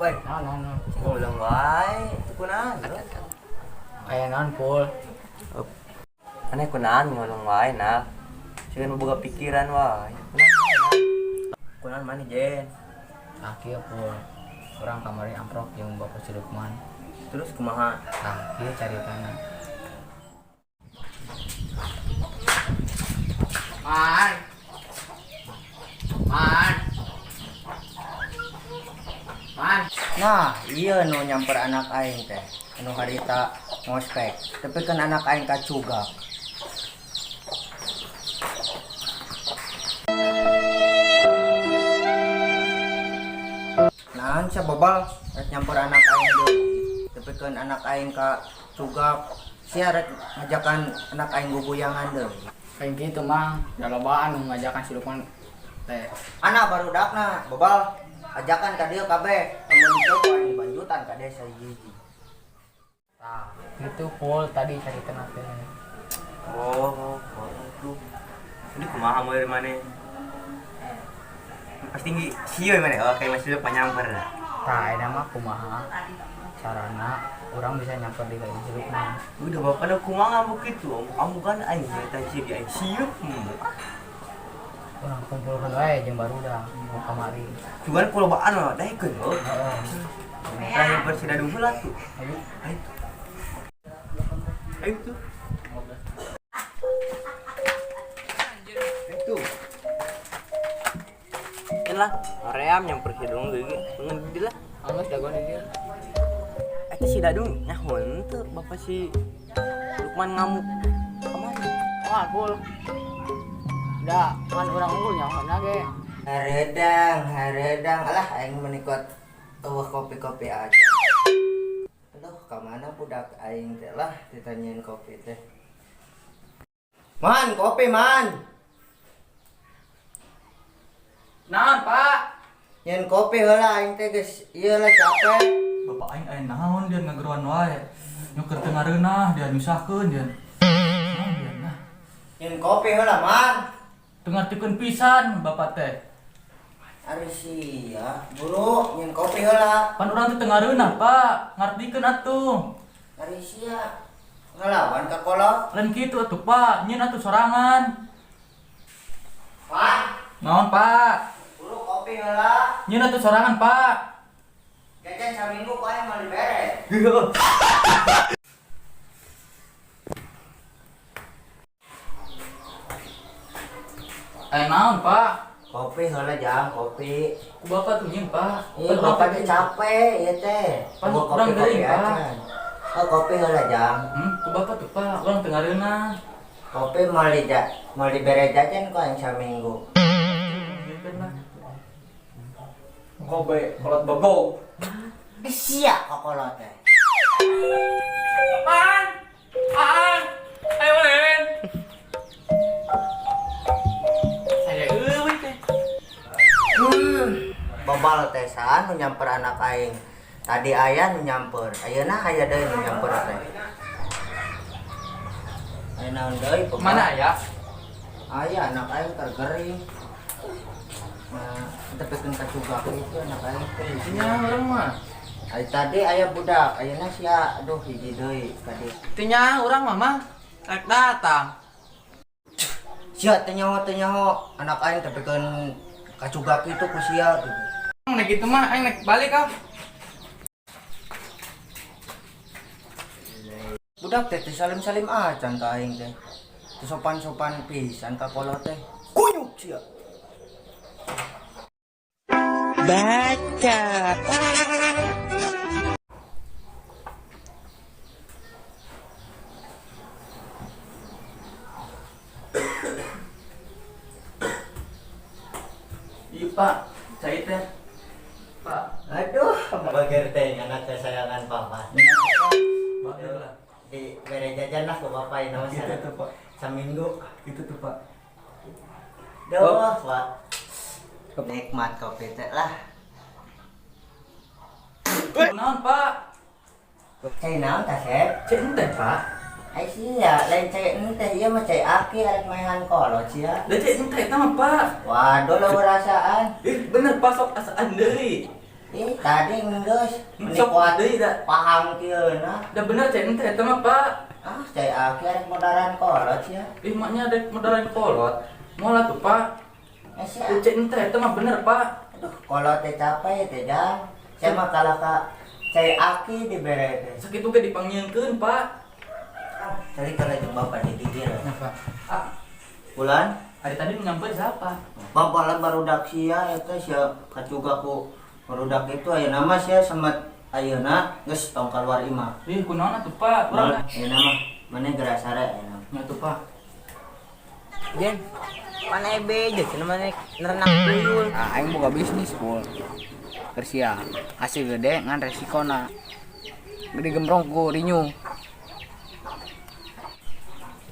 Woi, Naon naon naon. Ngulang wae, itu kunaon? Aya naon pul? Aneh kunaon ngulang wae nah. Sieun boga pikiran wae. Kunaon wae, nah. Kunaon maneh Jen? Ah kieu pul. Urang kamari amprok jeung Bapak si Lukman. Terus kumaha? Tah kieu caritana. Man. Man. Man. Nah, iya nu nyamper anak aing teh. Anu harita ngospek. Tapi kan anak aing kacugak. Naon sia bobal rek nyamper anak aing deui. Tapi kan anak aing ka cugak. Sia rek ngajakan anak aing guguyangan deui. Kayak gitu mang, da lobaan nu ngajakan si Lukman teh. Anak barudakna bobal ajakan ka dieu kabeh. Lamun teu ku aing dibanjutan ka desa hiji-hiji. Tah, gitu pul tadi caritana teh. Oh, oh, ini kumaha mau dari mana? Pasti tinggi sieun mana? Oh, kayak masih lupa nyamper lah. Tah, eta mah kumaha carana urang bisa nyamper di kayak si Lukman. Udah bapak ada kumaha begitu. Kamu kan aing eta sih di aing sieun. Urang kumpulkeun wae jeung barudak nu kamari. Cuman kulobaan mah daekeun oh. Heeh. Lah nyamper si Dadung heula tuh. Ayo. Ayo. Ayo tuh. Ayo tuh. Kan lah, oream nyamper si Dadung deui. Ngendi lah. Anggeus dagoan di dieu. Eta si Dadung nyaho henteu bapak si Lukman ngamuk. Kamari? Wah, pul. Da, kan urang unggul nyaho ge. Haredang, haredang. Alah aing menikot eueuh kopi-kopi aja. Aduh, ka mana budak aing teh lah ditanyain kopi teh. Man, kopi man. Naon, Pak? Nyen kopi heula aing teh geus ieu lah capek. Bapak aing aya naon dia ngageroan wae. Nyuker teu ngareunah dia nyusahkeun dia. Naon dia nah. Nyen kopi heula man. Teu ngartikeun pisan bapak teh. Ari sia, buru nyen kopi heula. Pan urang teh teu ngareunah, Pak. Ngartikeun atuh. Ari sia ngelawan ka kolot. Lain kitu atuh, Pak. Nyen atuh sorangan. Pak, Naon, Pak? buru kopi heula. Nyen atuh sorangan, Pak. Jajan saminggu ku aing moal dibere. Aya naon, Pak? Kopi heula jang, kopi. Ku bapak tuh nyen, Pak. Ih, bapak teh capek ieu teh. Pan Gua urang kopi-kopi geuring, Pak. acan. Oh, kopi heula jang. Ku bapak tuh, Pak. Urang teu ngareunah. Kopi moal di moal dibere jajan ku aing saminggu. Kobe, kolot bego. Sia kokolot teh. Pan! Aan! Ayo ulin! Saya eueuh teh. Bobal teh saha nu nyamper anak aing. Tadi aya nu nyamper, ayeuna aya deui nu nyamper teh. Aya naon deui bobal? Mana aya? Aya anak aing tergering. Nah, tepikeun ka cugak itu anak aing teh. Nya urang mah. Ai tadi aya budak, ayeuna sia aduh hiji deui tadi. Teu nya urang mah mah rek datang. Sia teu nyaho teu nyaho anak aing tepikeun ka cugak itu ku sia gitu. Nek kitu mah aing nek balik ah. Budak teh teu salim-salim acan ka aing teh. Teu sopan-sopan pisan ka kolot teh. Kunyuk sia. Baca. Iya, Pak. Cai teh. Pak. Aduh, bager teh anak kesayangan papa. Bager lah. Di bere jajan lah ku bapak ini mah. Gitu tuh, Pak. Saminggu. Gitu tuh, Pak. Duh, Pak. Nikmat kopi teh lah. Naon, Pak? Cai naon tah, Sep? Cai ente, Pak. Ai sia, lain cai ente ieu mah cai aki arek maehan kolot sia. Da cai ente eta mah, Pak. Waduh, leuweuh rasaan. Ih, bener Pak, sok asaan deui. Ih, Tadi geus meni Sok kuat deui da. Paham kieu na. Da bener cai ente eta mah, Pak. Ah, cai aki arek modaran kolot sia. Ih, maknya ada modaran kolot. Moal atuh, Pak. Eh sia. Cai ente eta mah bener, Pak. Aduh, kolot teh capek teh jang. Saya mah kalah ka cai aki dibere teh. Sakitu ge dipangnyieunkeun, Pak. Cari kalau jeung bapak di gigir. Nah, Pak. Ah, Bulan hari tadi menyamper siapa? Bapak lah barudak sia eta sia kacuga ku barudak itu ayeuna mah sia semet ayeuna geus tong kaluar imah. Ih, kunaon atuh, Pak? Urang Ayeuna mah maneh geura sare ayeuna. nya tuh, Pak. Jen, mana ebe je cenah mana nerenak tuyul. Ah, aing boga bisnis pul. Keur sia, hasil gede ngan resikona. Gede gembrong ku rinyu.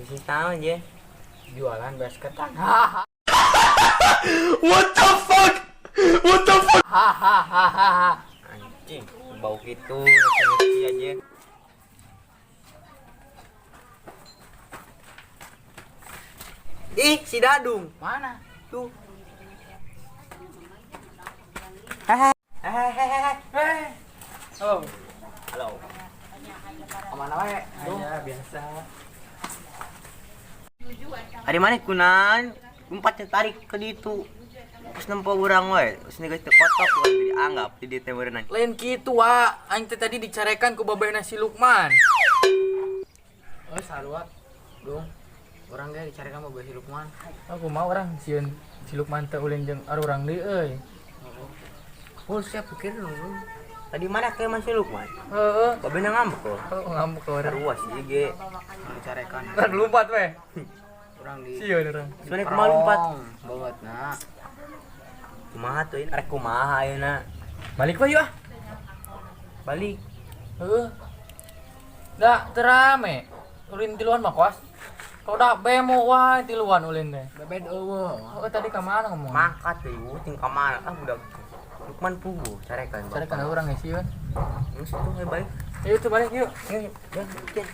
Bisnis naon, Jen? Jualan basketan. Haha. What the fuck? What the fuck? Hahaha. Anjing, bau gitu, ngerti aja. Ih, si Dadung. Mana? Tuh. Hehehe. Oh, Halo. kemana wae? Duh. Ya, biasa. Ari mana kunan? Umpat tarik ke ditu. Terus nempo urang we, terus geus teu kotok we dianggap di dieu teh meureunna. Lain kitu wa, aing teh tadi dicarekan ku babehna si Lukman. Oh, sarua. Dung. Urang ge dicarekan babeh si Lukman. Aku mau orang sieun si Lukman teh ulin jeung arurang deui euy. Pul siap pikir lu. Tadi mana ke Mas Lukman? Heeh, Babehna ngambek loh. oh, ngambek ke urang. Sarua sih ge. Dicarekan. Urang lompat we. Urang di Sieun urang. Sebenarnya kumaha lompat? Banget nah. Kumaha tuh ini? Arek kumaha ayeuna? Balik we yuk ah. Balik. Heeh. Da teu rame. Ulin tiluan mah kos. Kau dah bemo wae tiluan ulin teh. Bebed eueuh. Oh, tadi ka mana ngomong? Mangkat tuh, ting ka mana? Ah budak. Lukman puguh carekan. Carekan urang ge sieun. Geus tuh we balik. Yuk tuh balik yuk. Yuk, yuk, yuk.